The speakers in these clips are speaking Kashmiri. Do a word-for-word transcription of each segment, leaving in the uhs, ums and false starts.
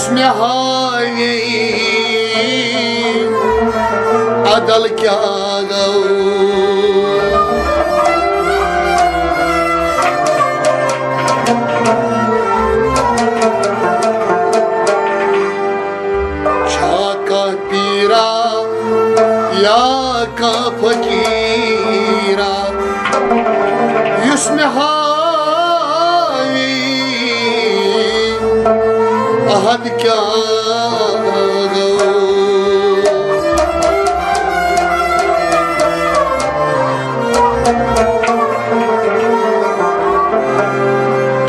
مےٚ ہاوے عدل کیٛاہ گوٚو۔ چھا کانٛہہ پیٖرا یا کانٛہہ فقیٖرا، یُس مےٚ ہاوِ عہد کیٛاہ گوٚو۔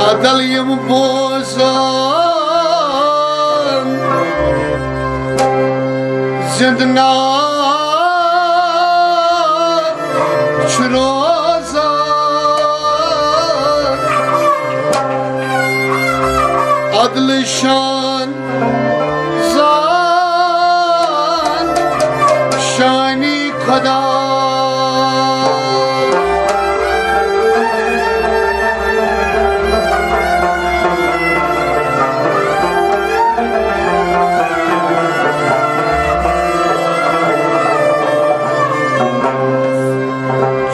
عدل یِم بوزان زِنٛدٕ نا چھُ روزان۔ عدلہٕ شان زان شانی خدا۔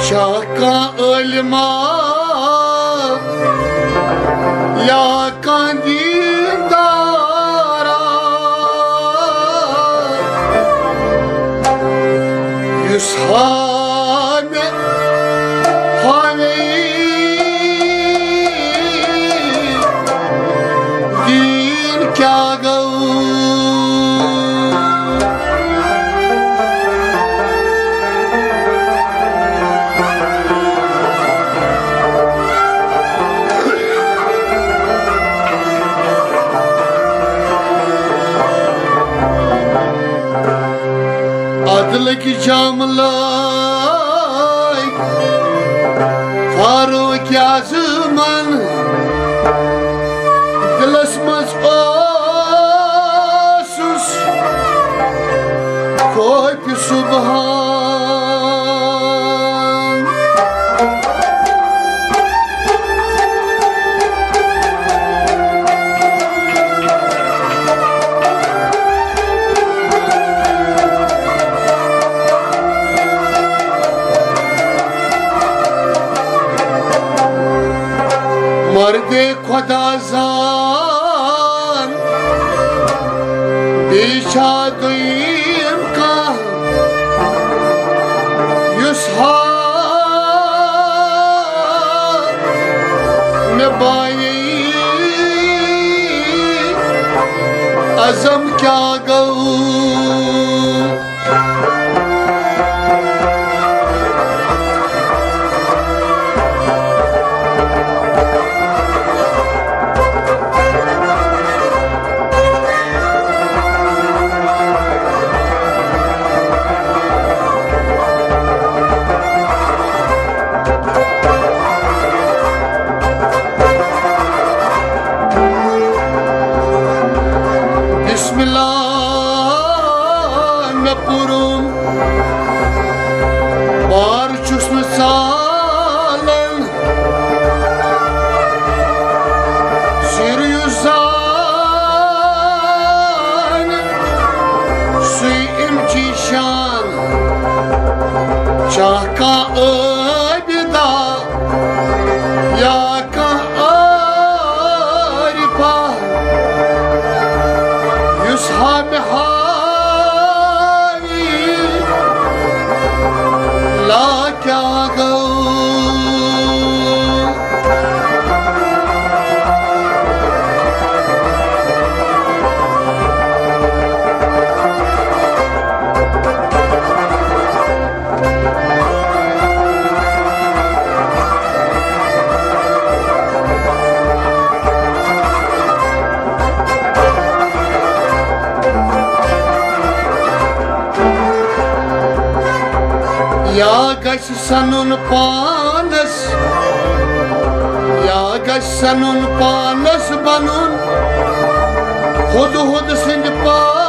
چھا کانٛہہ عٲلما یا کانٛہہ دیٖندارا، یُس ہا مےٚ ہاوِ دیٖن کیٛاہ گوٚو۔ عدلٕکۍ جام لٲگۍ فاروق اعظمن۔ دِلس منٛز اوسُس خوف سبحان۔ مردِ خدا زان، بیٚیہِ چھا دوٚیِم کانٛہہ، یُس ہا مےٚ بایہِ عزم کیٛاہ گوٚو؟ بسم اللہ مےٚ پوٚرُم، بار چھُس نہٕ ژالان۔ سِر یُس زانہِ، سُے اَمچی شان۔ چھا کانٛہہ عٲبِدا یا کانٛہہ عارفا، یُس ہا مےٚ ہاوِ لا کیٛاہ گوٚو؟ یا گژھِ سَنُن پانَس، یا گژھِ سَنُن پانَس بَنُن، ہُد ہُد سٕنٛدِ پٲٹھۍ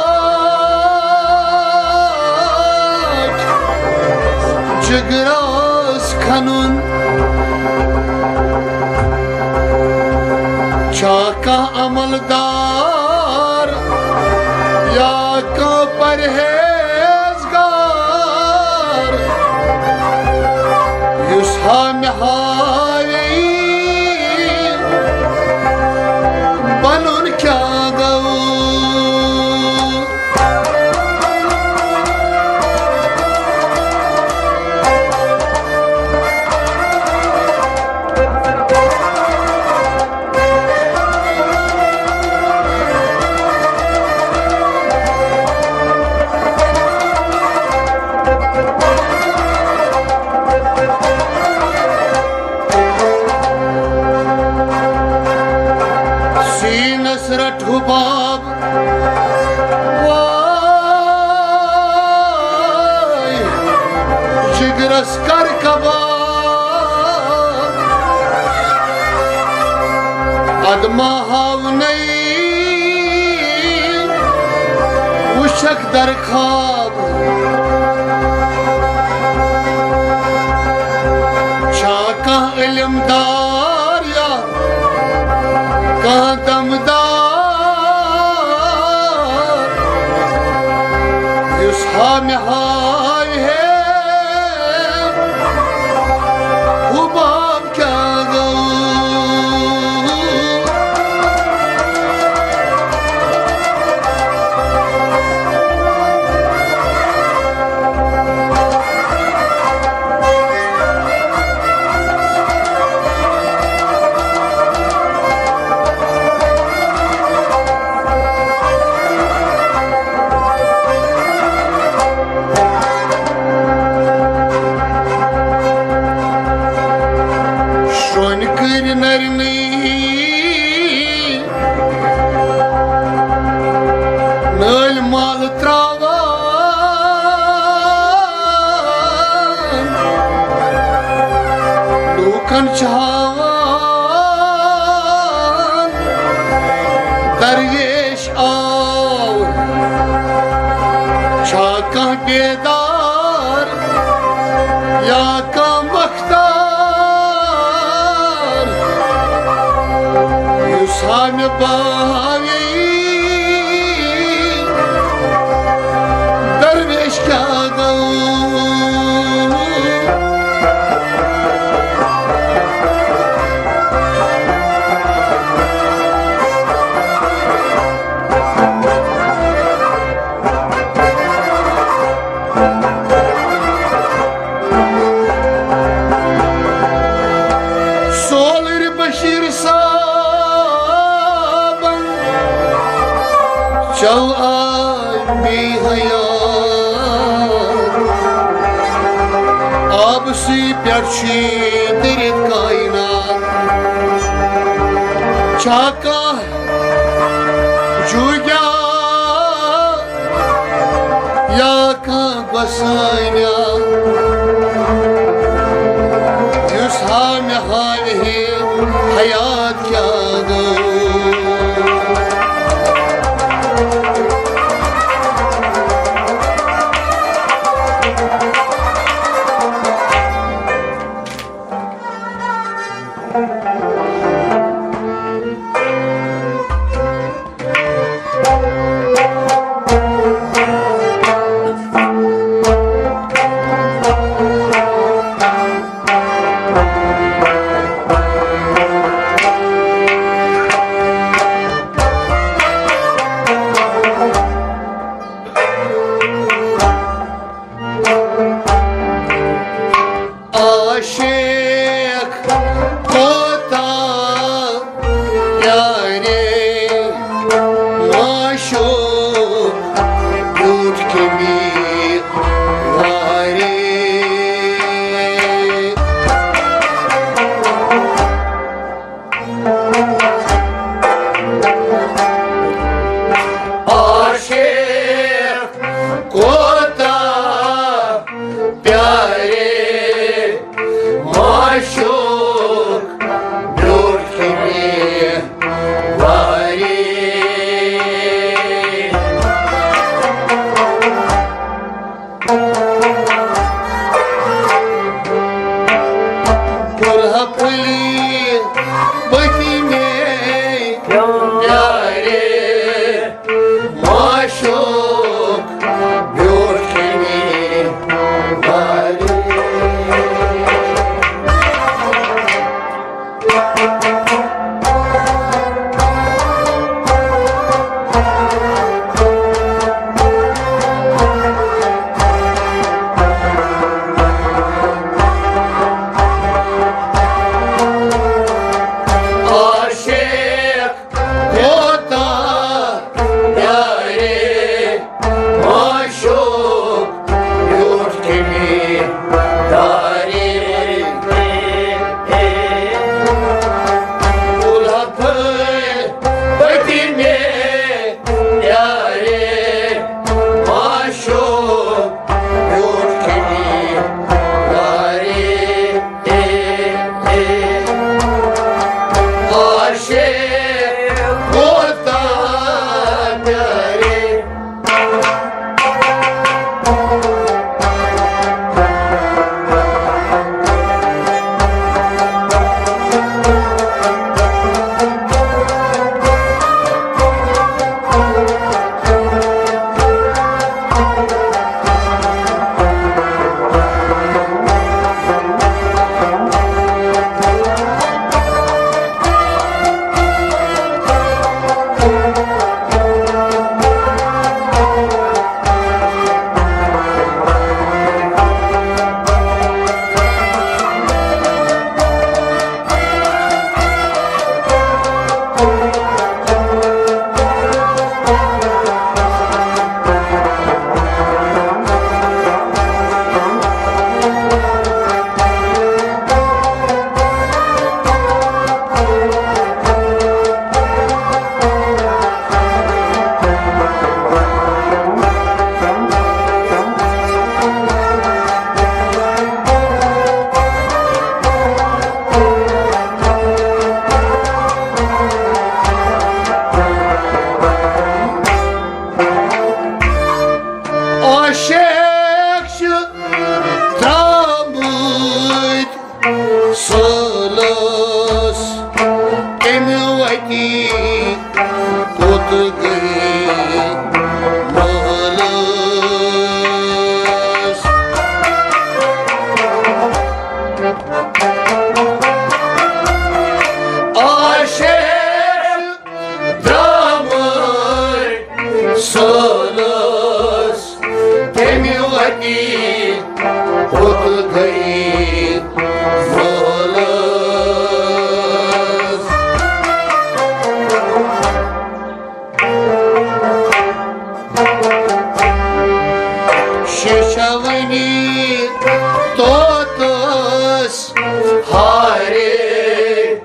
جِگرَس کھَنُن۔ چھا کانٛہہ عمل دار پرہیزگار، یُس ہا مےٚ ہاوِ پنُن کیٛاہ گوٚو۔ سیٖنس رٹہٕ باب، واے جگرس کر کباب۔ ادما ہاونَے وٕچھکھ در خواب۔ چھا کانٛہہ علم دار یا کانٛہہ دمدار، یُس ہا مےٚ ہاوِ ہے حباب کیٛاہ گوٚو؟ شرٛونۍ کٔرۍ نرنٕے نٲلۍ مل تراوان، لوٗکن چھِ ہاوان درویش آو۔ چھا کانٛہہ بیدار یا کانٛہہ مختار، یُس ہا مےٚ باوِ درویش کیٛاہ گوٚو؟ سولر بشیر صاحب چل آے بے حیات۔ آبسٕے پٮ۪ٹھ چھُ دٔرِتھ کائنات۔ چھا کانٛہہ جوگیا یا کانٛہہ گۄسٲنیا، یُس ہا مےٚ ہاوِ ہے حیات کیٛاہ گوٚو؟ عاشق کوتاہ پیارے، معشوق یوٗت کٔمی وارے۔ عاشق کوتاہ پیارے، معشوق بیوٗٹھ کٔمی وارے۔ میوٗٹھ کٔمی دارِ۔ پٔتمہِ یارِ معشوق میوٗٹھ کٔمی دارِ۔ عاشق کوتاہ پیارِ۔ عاشق چھِ درٛامٕتۍ سٲلَس، تَمہِ وَتہِ کوٚت گٔے مٲلَس۔ عاشق درٛامٕتۍ سٲلَس، تَمہِ وَتہِ کوٚت گٔے مٲلَس۔ شیشہ وٕنی طوطس ہارے،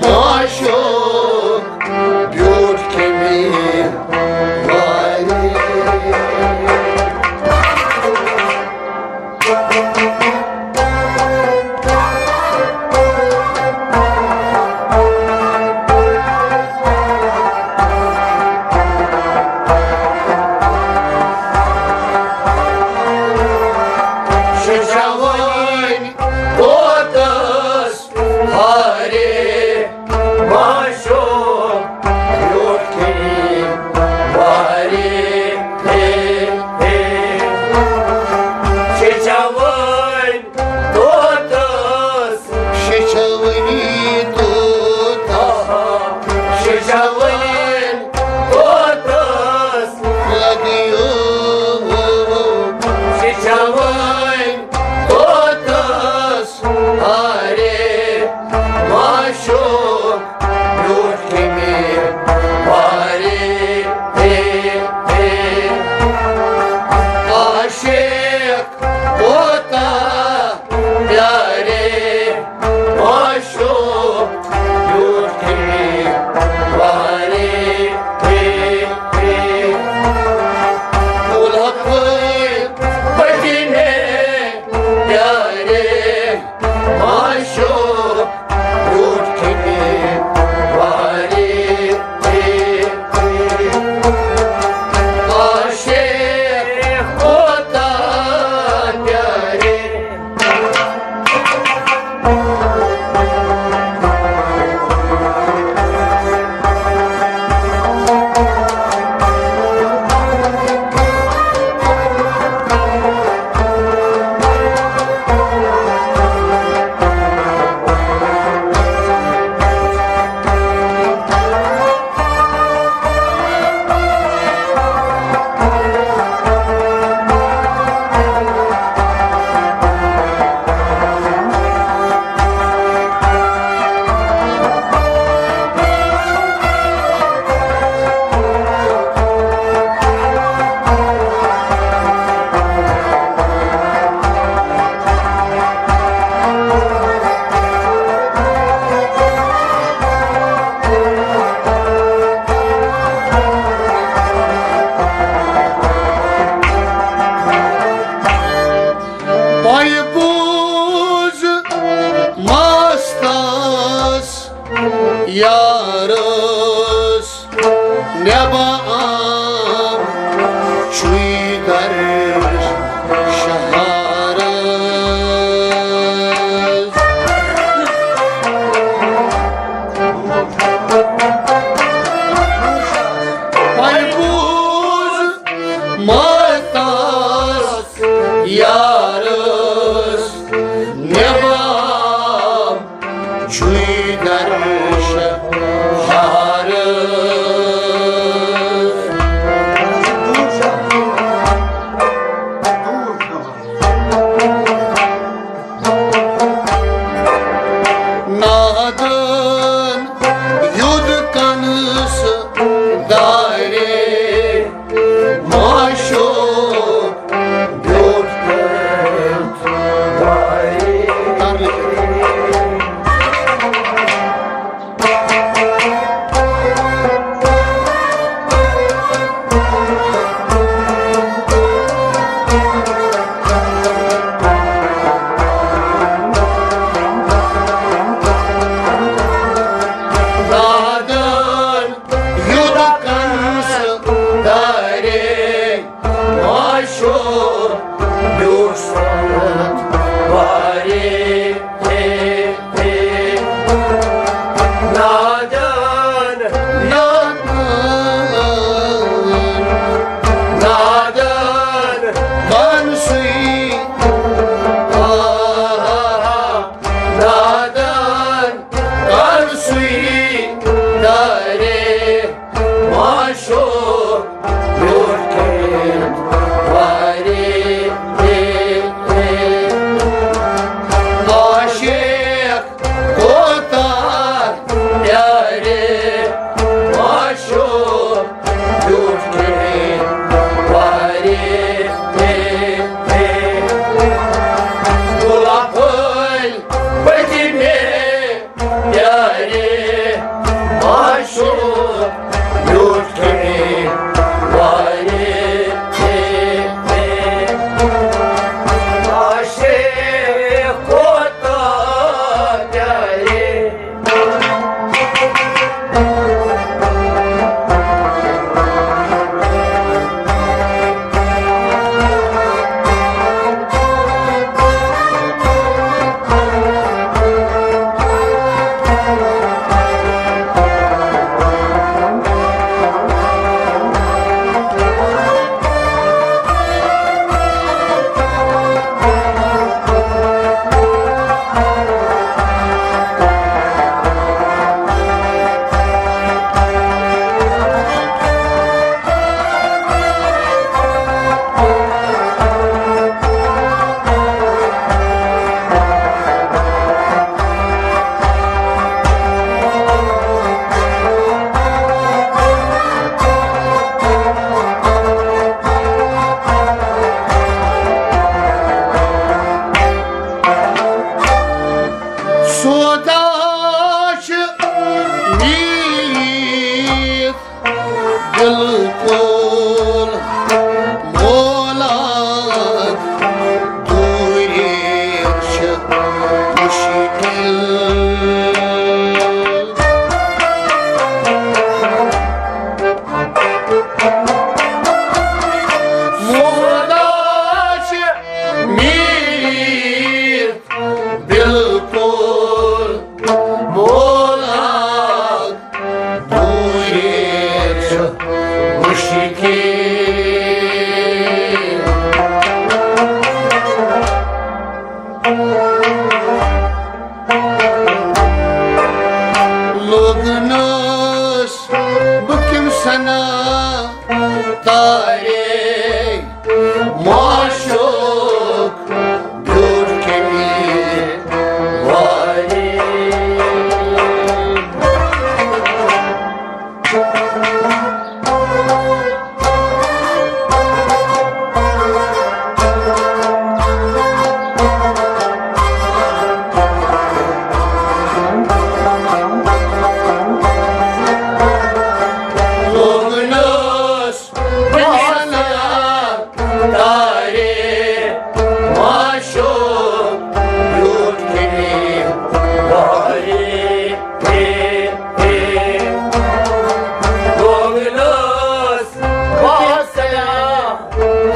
معشوق بیوٗٹھ کٔمی وارِ۔ شیشہ وٕنی طوطس ہارے، معشوق بیوٗٹھ کٔمی وارِ۔ ہے، ہے۔ شیشہ وٕنی طوطس، شیشہ وٕنی طوطس، شیشہ وٕنی طوطس لگیو۔ شیشہ وٕنی طوطس ہارے، معشوق بیوٗٹھ کٔمی وارِ۔ ہے، ہے۔ عاشق کوتاہ پیارے، معشوق بیوٗٹھ کٔمی وارِ۔ ہے، ہے۔ بُلبُل پٔتمہِ یارِ، معشوق بیوٗٹھ کٔمی وارِ۔ عاشق کوتاہ پیارِ۔ کر شہارت۔ وۄنۍ بوٗز ماتاس یارس نٮ۪باب چھُے درشہار۔ نادان یوٚد کنس دارے ماشو بیوٹھ پٲٹھۍ وارے۔ نادان یوٚد کنس دارے ماشو بیوٹھ پٲٹھۍ وارے۔ نادان، نادان، نادان، کنسٕے، آہا، نادان، کنسٕے دارے ماشو بیوٹھ پٲٹھۍ وارے۔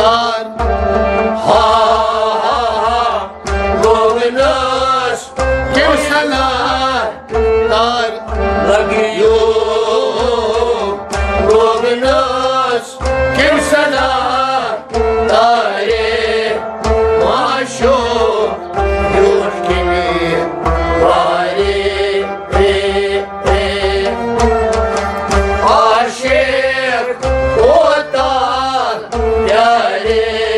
تار۔ ہا ہا ہا، گوگنس کیو سلار تار لگیو۔ گوگنس کیو سلار تارے، معشوق یوٹ کنی وارے۔ اے، اے، عاشق اوتار پیارے۔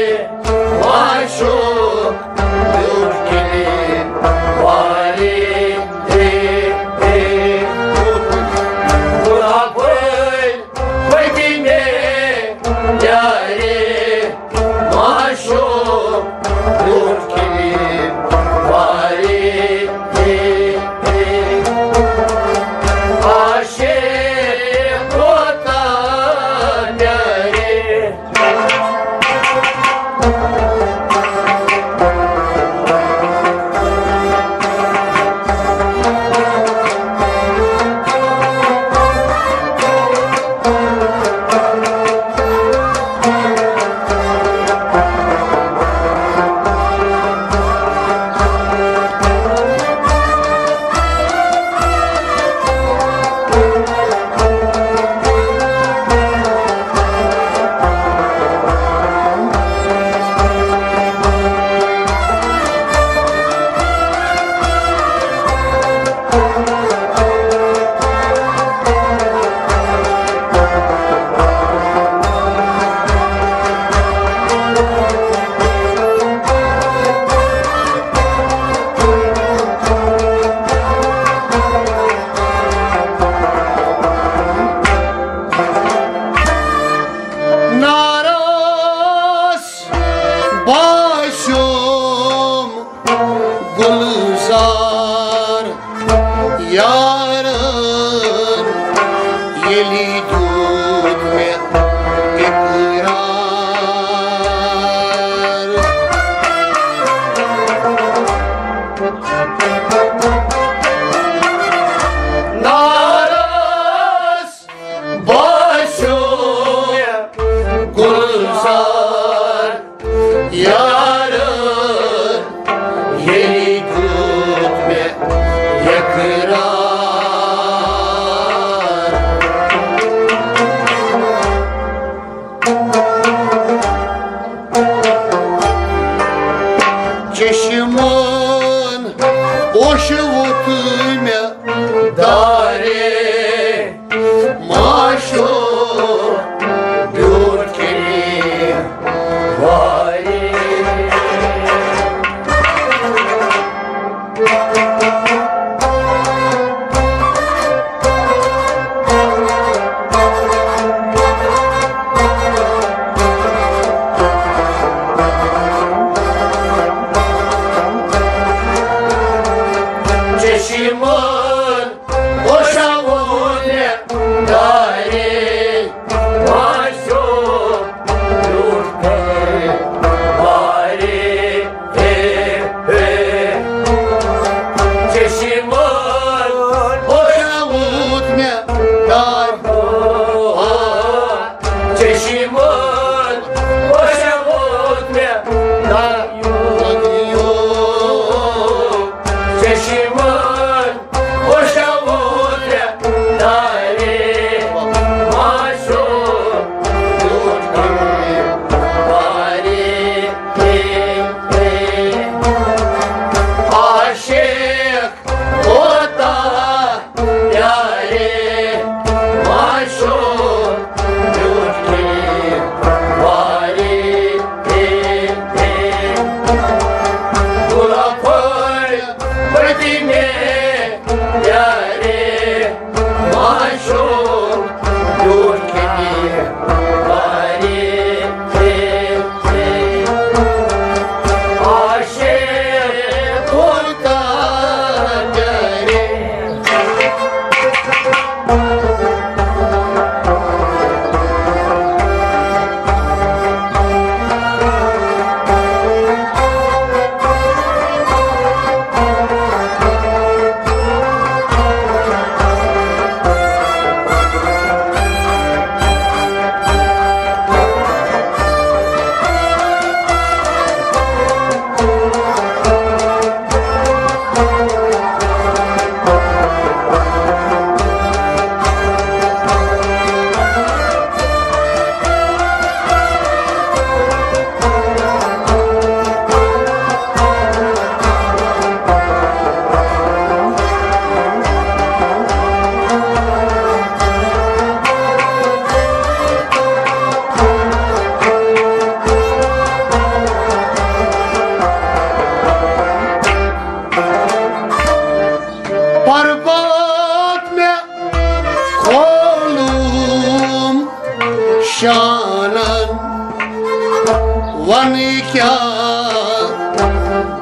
پنٕنۍ کیٛاہ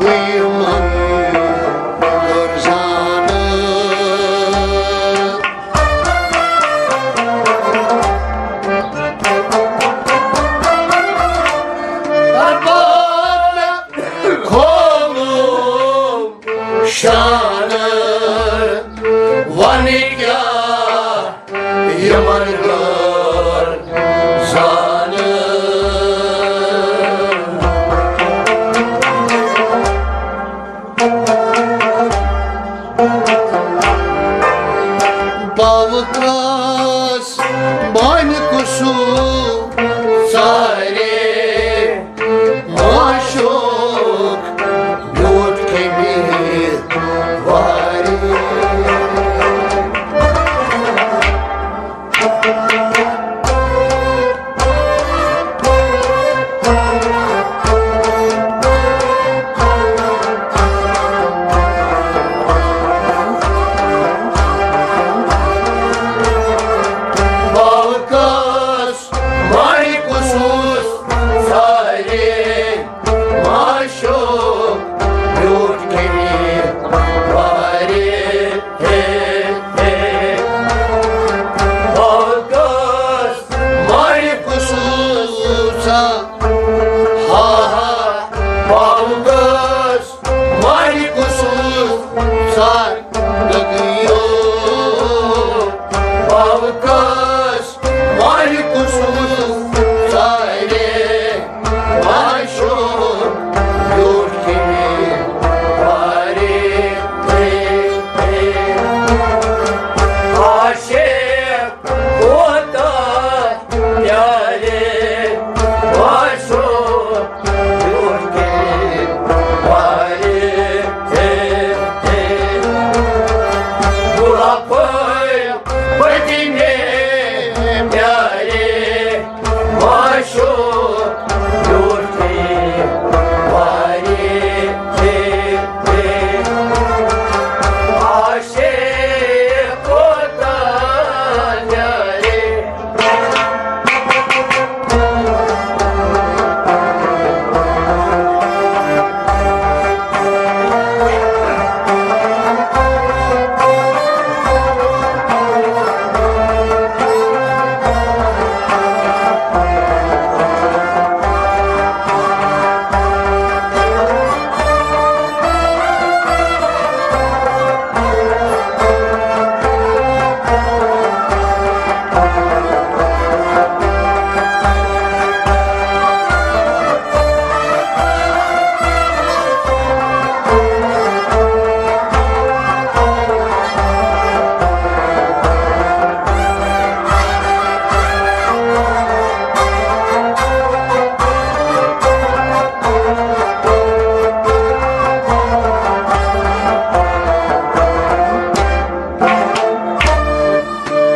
بہٕ یِمن کٔر زانہٕ۔ ارباب مےٚ کھولُم شانہٕ، وَنہٕ کیٛاہ یِمن غٲر زانہٕ۔ باوکاس بانہِ قصوٗر ژارے معشوق، بیوٗٹھ کٔمۍ وارِ۔ باوکاس بانہِ قصوٗر ژارے معشوق، بیوٗٹھ کٔمۍ وارِ۔ ہے، ہے، باوکاس بانہِ قصوٗر ژا-، ہا، ہا، باوکاس بانہِ قصوٗر ژا-، لگیو۔ باوکاس بانہِ قصوٗر ژارے معشوق، بیوٗٹھ کٔمۍ وارِ۔ عاشق کوتاہ پیارِ، معشوق بیوٗٹھ کٔمۍ وارِ۔ بُڑھاپہٕ پٔتمہِ پیارِ، معشوق بیوٗٹھ کٔمۍ وارِ۔ عاشق کوتاہ پیارِ۔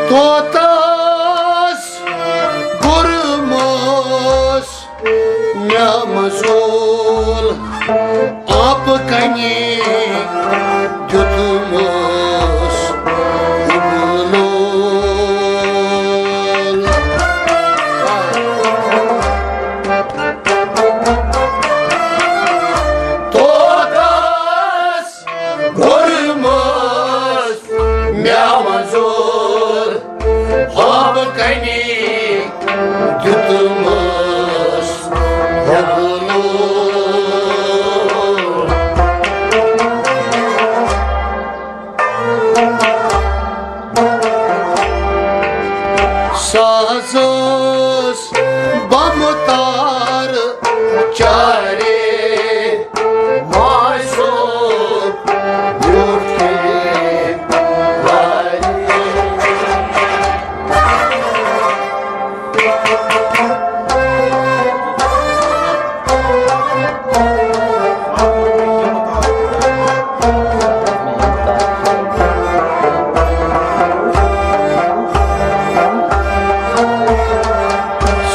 طوطس گُرمس مےٚ مزول آبہٕ کنہِ دیُتمس لول۔ طوطس گُرمس مےٚ مزول آبہٕ کنہِ دیُتمس لول۔ سُہ حظ اوس بمہٕ تارٕ چارے معشوق بیوٗٹھ کٔمۍ وارِ۔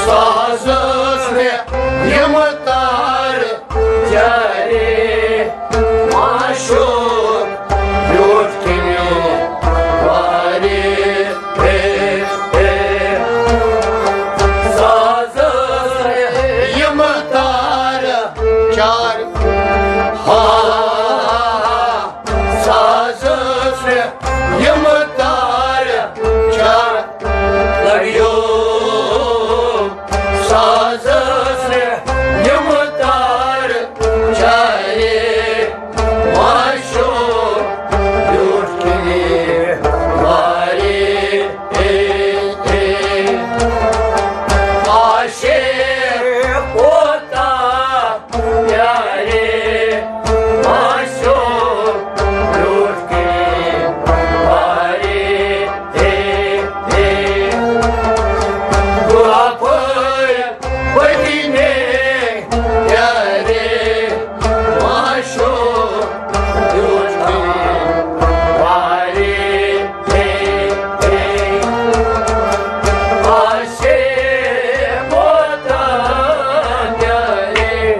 سُہ حظ ٲس مےٚ یِم تار یار، ہا، ساز ٲس مےٚ یِم تارٕ چھا لگیو، ساز ٲس مےٚ یِم تارٕ چھا رے، معشوق بیوٗٹھ کِنۍ وارے۔ اے، اے، عاشق کوتاہ پیارے، معشوق بیوٗٹھ کِنۍ وارے۔ اے، اے، گۄپھٲرۍ پٔتۍ مےٚ پیارے، معشوق بیوٗٹھ کِنۍ وارے۔ اے، اے، عاشق کوتاہ پیارے۔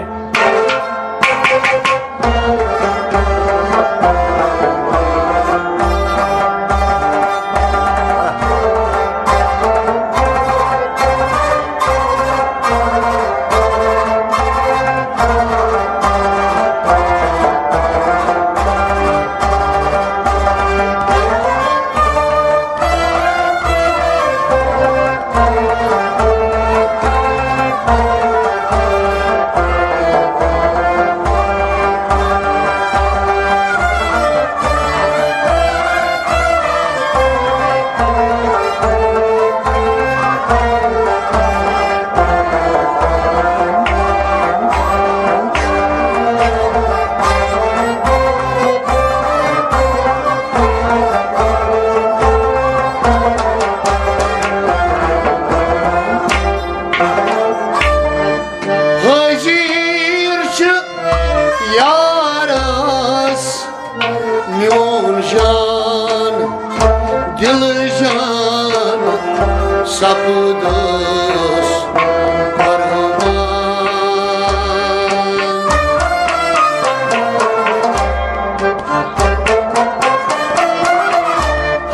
حٲضِر چھِ یارس میون جان، دِل جان سپدس قربان۔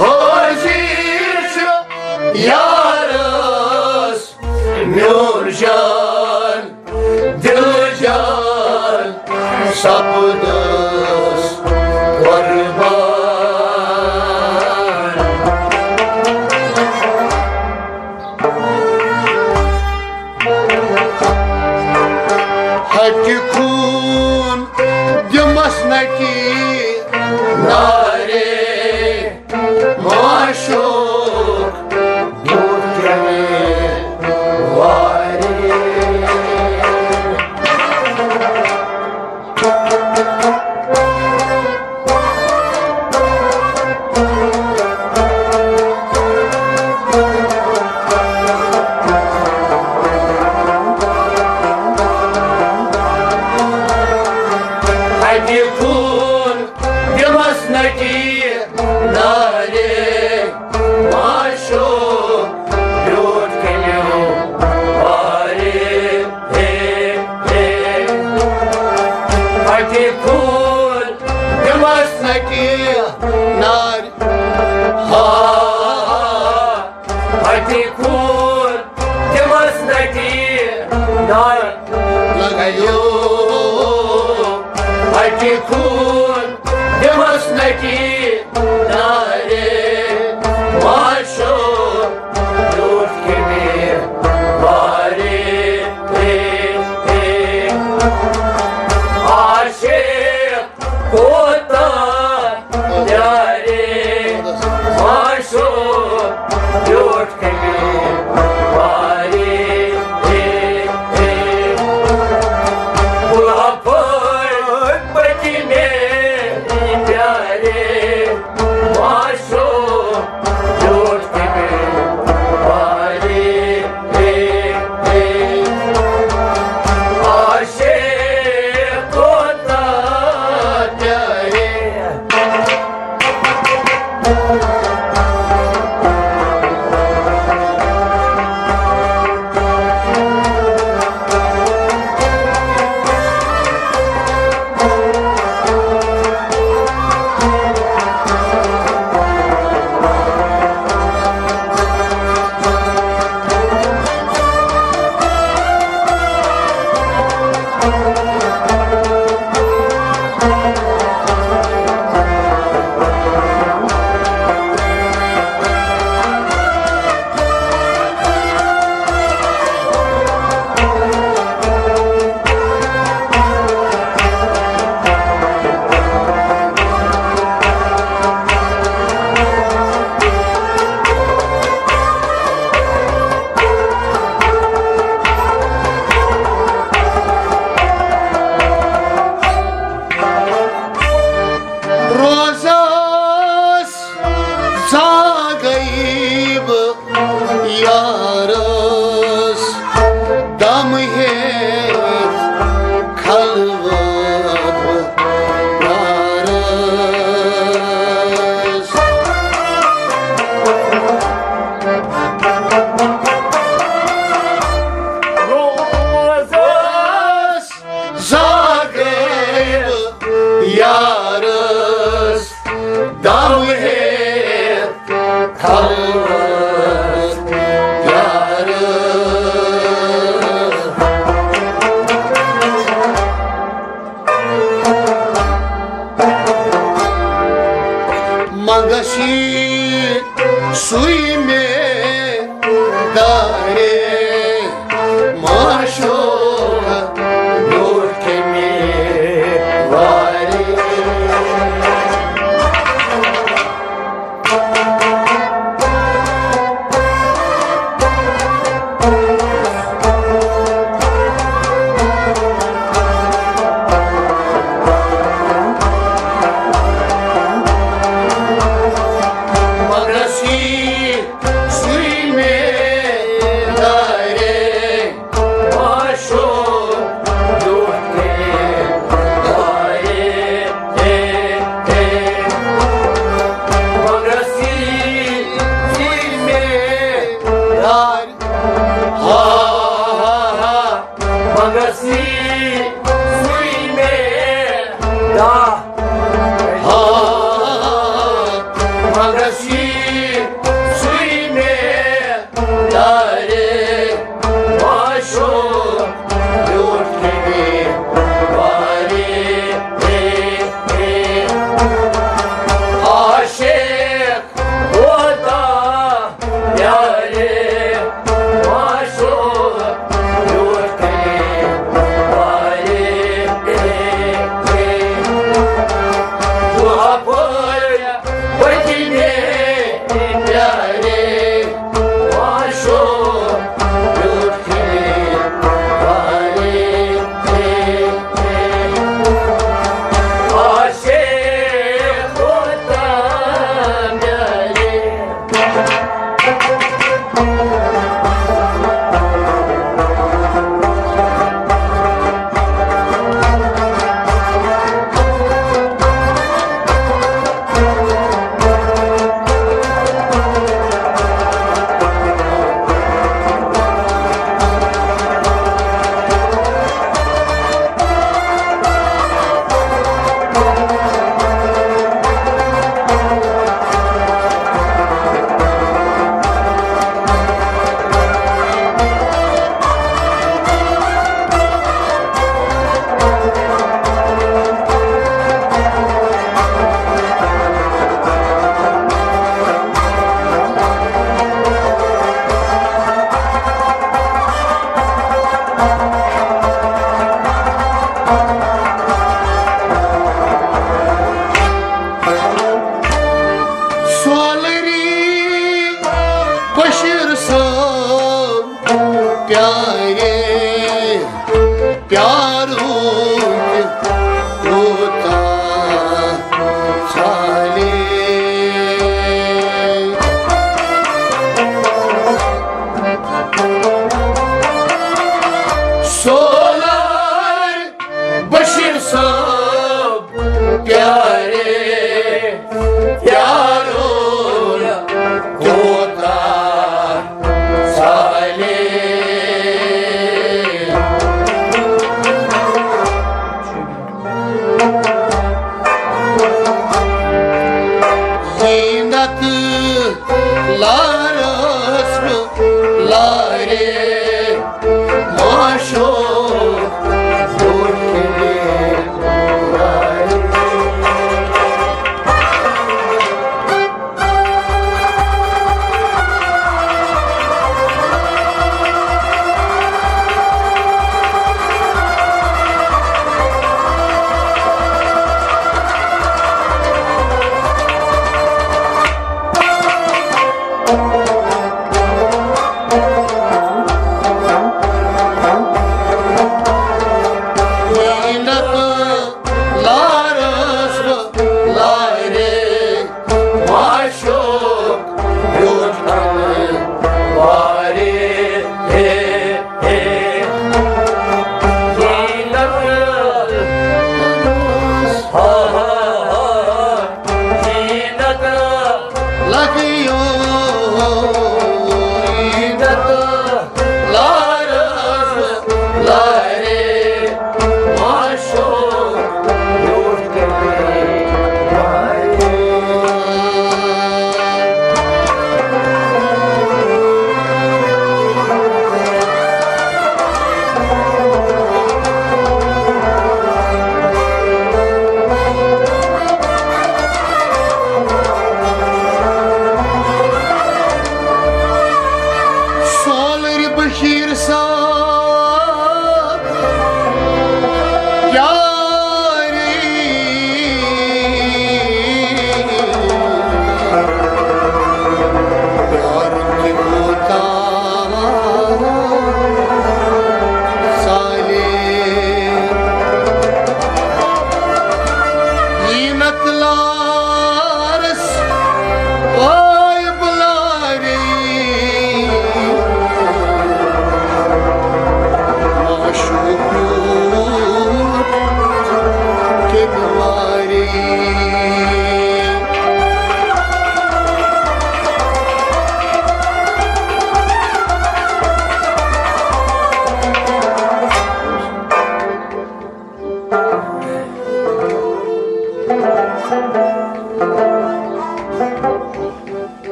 حٲضِر چھِ یارس میون جان، دِل جان سپدس قربان۔ ہتہِ خوٗن دِمس نہ کی نارے، معشوق بیوٗٹھ کِنۍ وارے۔ ہتہِ خوٗن دِمس نہ کی نارے، معشوق بیوٗٹھ کِنۍ وارے۔ A, A. ہتہِ خوٗن دِمس نہ کی نارے۔ ہا، ہتہِ خوٗن دِمس نہ کی نارے۔ لگیو ہتہِ خوٗن دِمس نہ کی نارے، معشوق بیوٗٹھ کِنۍ وارے۔ اے، اے، عاشق کوتاہ پیارے، معشوق بیوٗٹھ کِنۍ وارے۔ اے، اے، گۄپھٲرۍ پٔتۍ مےٚ پیارے، معشوق بیوٗٹھ کِنۍ وارے۔ اے، اے، عاشق